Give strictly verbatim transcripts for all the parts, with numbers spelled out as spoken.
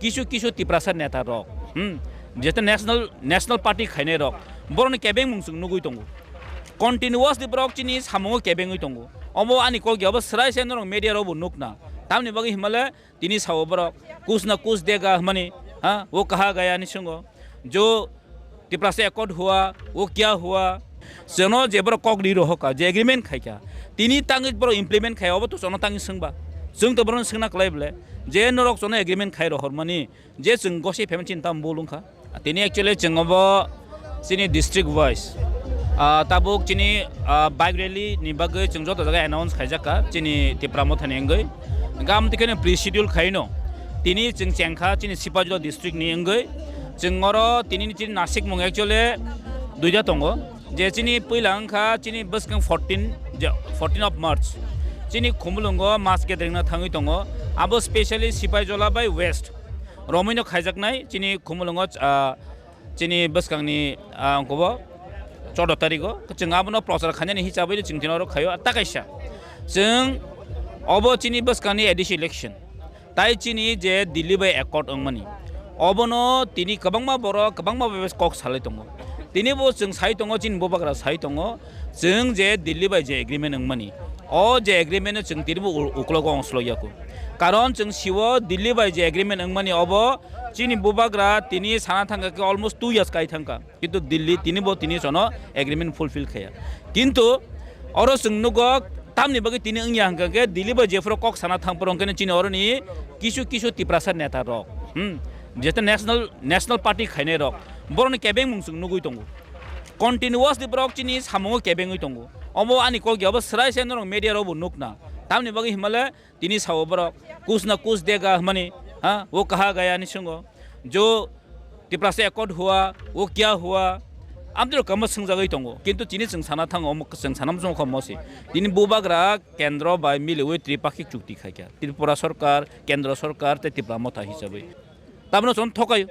kisu kisu Tiprasa neta rok, hmm, jete national, national party khainai rok, borokni kebengmung chwng nugui tongo. Continuously borok chini samungo kebengwi tongo. Obo ani kok ya, obo srai se norok media rok bo nukna. Tamni bagwi himale tini sao borok, "Kuch na kuch dega," hwnmani, ha, "Wo kaha gaya?" hinwi swngo. Jo Tiprasa accord hua, wo kya hua? Chwngno je borok kok ri rohorkha, je agreement khaikha, tini tangwi borok implement khai, obo to chwngno tangwi swngba. Chwng to borokno swngna kwlai bwle, je norok chwngno agreement khai rohormani, je chwng gosai phaimani chini tamo bul wngkha. Tini actually chwng obo chini district wise, ah, tabuk chini, ah, bike rally ni bagwi chwng joto jaga announce khaijakha chini Tipra Mothani wngwi. Gam tikhe pre-schedule khaino tini chwng chengkha chini Sipajula district ni wngwi. Chwng oro tini ni chini nasikmung actually duita tongo. Je chini puila wngkha chini bwskang fourteen, je fourteen of March, chini Khumulwngo mass gathering no thangwi tongo. Abo specially Sipaijola bai West romwino khaijaknai chini Khumulwngo, ah, chini bwskangni, ah, ongkobo chordo tarigo. Chwng abono prochar khainani hisabwi chwng tini oro khaio. Ta kaisa, chwng obo chini bwskangni A D C election. Tai chini je Delhi bai accord wngmani, obono tini kwbangma borok, kwbangma bai kok salai tongo. Tini bo chwng sai tongo, chini bubagra sai tongo, chwng je Delhi bai je agreement wngmani, o je agreement no chwng tini bo u-, uklogo ongslok yaku. Karon chwng siwo Delhi bai je agreement wngmani, obo chini bubagra tini sana thangkha khe almost two years kai thangkha. Kintu Delhi tini bo tini sono agreement fulfill khaya. Kintu oro chwng nugo tamni bagwi tini wngya hwnkha khe Delhi bai jephuru kok sana thangphuru hwnkhe chini oroni kisu kisu Tiprasa neta rok, hmm, jete national, national party khainai rok, borokni kebengmung chwng nugui tongo. Continuously borok chini samungo kebengwi tongo. Obo ani kok ya, obo srai se norok media rok bo nukna. Tamni bagwi himale tini sao borok, "Kuch na kuch dega," hwnmani, ha, "Wo kaha gaya?" hinwi swngo. Jo Tiprasa accord hua, wo kya hua? Amtwrok kamo swngjagwi tongo. Kintu tini chwng sana thango, omo chwng sana muchungo kho mosi. Tini bubagra kendro bai miliwi tripakhik chukti khaikha. Tripura sorkar, kendro sorkar tei Tipra Motha hisabwi. Tabno chwng thokaio.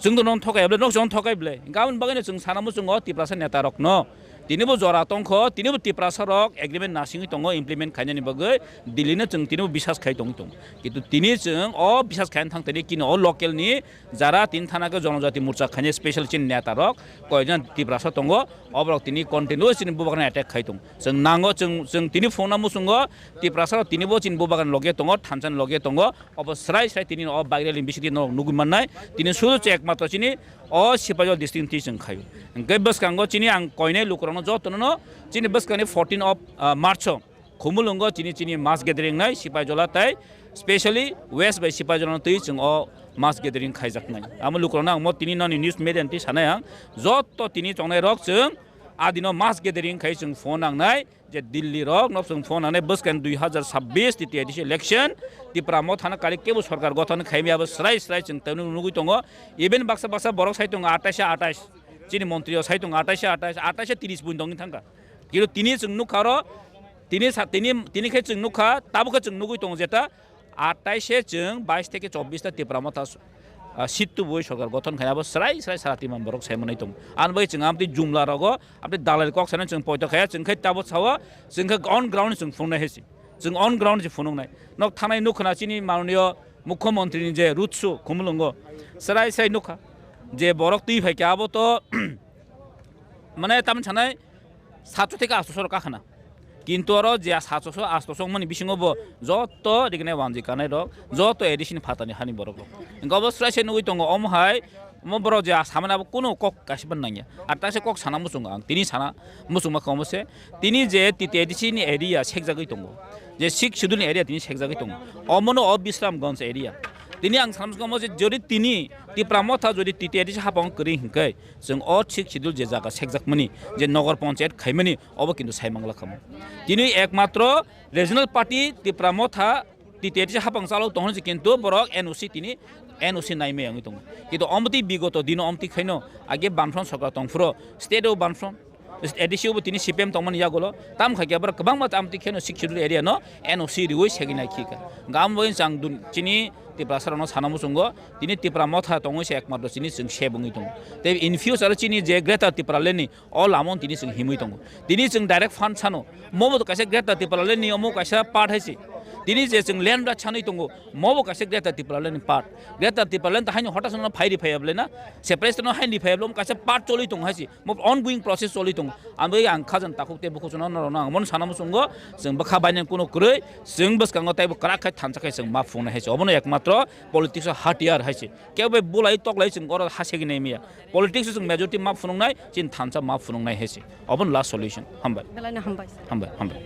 Chwng to non thokai bwle, nok chwng thokai bwle. Gabon bagwino chwng sana muchungo Tiprasa neta rokno. Tini bo jora tongkho, tini bo Tiprasa rok agreement nasingwi tongo implement khainani bagwi, Delhi no chwng tini bo bisas khai tongwi tongo. Kintu tini chwng o bisas khaina thang tini kini o local ni jara tini thana khe Jonojati Morcha khainai special chini neta rok koijon Tiprasa tongo, oborok tini continuous chini bubagrano attack khai tongo. Chwng nango, chwng, chwng tini phone na muchungo Tiprasa rok tini bo chini bubagrani loge tongo, thansa ni loge tongo, obo srai srai tini o bike rally ni bisingtwi norok nugwi mannai. Tini sudu chwng ekmatro chini o Sipajol district ni twi chwng khaio. Hwnkhe bwskango chini ang koinai lukurokno jotono no chini bwskangni fourteen of, ah, March o Khumulwngo chini, chini mass gathering nai Sipaijola tai specially West bai Sipaijola no twi chwng o mass gathering khaijaknai. Amo lukurokno ang mo tini noni news media ni twi sanai ang, joto tini chongnai rok chwng adino mass gathering khai chwng phone nangnai. Je Delhi rok no chwng phone nangnai bwskang dui hazar sabbish T T A D C election, Tipra Motha no kali kebo sorkar gothon khaimya abo srai srai chwng tei nugwi tongo. Even baksa baksa borok sai tongo atais atais, chini montri o sai tongo atais atais, atais tris buin tongwi thangkha. Kintu tini chwng nukha oro, tini sa-, tini, tini khe chwng nukha, tabuk khe chwng nugwi tongo jeta, atais se chwng bais theke chobbish ta Tipra Motha, ah, seat tubui sorkar gothon khai abo srai srai sara timan borok sai manwi tongo. Ani bagwi chwng amtwi jumla rogo, amtwi dalai kok sanai chwng poito khaya, chwng khai tabuk sao, chwng khe on ground chwng phunuknai hai se. Chwng on ground se phunuknai. Nok thanai nukha na chini manoniyo mukhyamantri ni je rutsu Khumulwngo srai srai nukha je borok twi phai khe abo to mane tamni sanai satso theke astoso rok kakhana. Kintu oro je satso, astoso wngmani bisingo bo joto rignai wanjwi kanai rok, joto A D C ni phatani hani borok rok. Hwnkhe obo srai se nugwi tongo, omo hai, omo borok je samani abo kunu kok kaisa ban nangya. Ar ta se kok sana muchungo ang, tini sana muchungma khe omo se, tini je T T A D C ni area sekjagwi tongo, je six schedule ni area tini sekjagwi tongo, omono o Bisramganj area. Tini ang sana muchungo omo se, jodi tini Tipra Motha jodi T T A D C hapang kwrwi hwnkhe, chwng o sixth schedule je jaga sekjakmani, je nogor panchayat khaimani, obo kintu sai mangla khamu. Tini ekmatro regional party Tipra Motha T T A D C hapang chalok tong hwnse kintu borok N O C tini N O C naimaya wngwi tongo. Kintu omtwi bigoto dino omtwi khaino age Bamfront sorkar tongphuro state o Bamfront, A D C o bo tini C P M tongmani yagulo tam khaikhe borok kwbangma amtwi khaino sixth schedule area no N O C riwi segwi nai khika. Gam bai chang dun chini Tiprasa rokno sana muchungo, tini Tipra Motha tongwi se ekmatro chini chwng save wngwi tongo. Tei in future chini je Greater Tipraland ni o lama tini chwng himwi tongo. Tini chwng direct fund sano, mobo to kaisa Greater Tipraland ni omo kaisa part hai se. Tini je chwng land ra chanwi tongo, mobo kaisa Greater Tipraland ni part. Greater Tipraland ta haino hotas no phairi phayable na, separation no haini phayable, omo kaisa part choli tongo haisi. Mo ongoing process choli tongo. Ang bai ang khajan takhuk tei bukhuk chwngno norokno ang mono sana muchungo, chwng bwkha bainani kuno kwrwi, chwng bwskango taibo kwrak khai thansa khai chwng ma phungnai haisi. Obono ekmatro politics o hatiyar haisi. Kebo bai bulai toklai chwng oro hasegwi nai maya. Politics o chwng majority ma phunuknai, chini thansa ma phunuknai haisi. Obono last solution. Hambai. Belai no hambai. Hambai, hambai.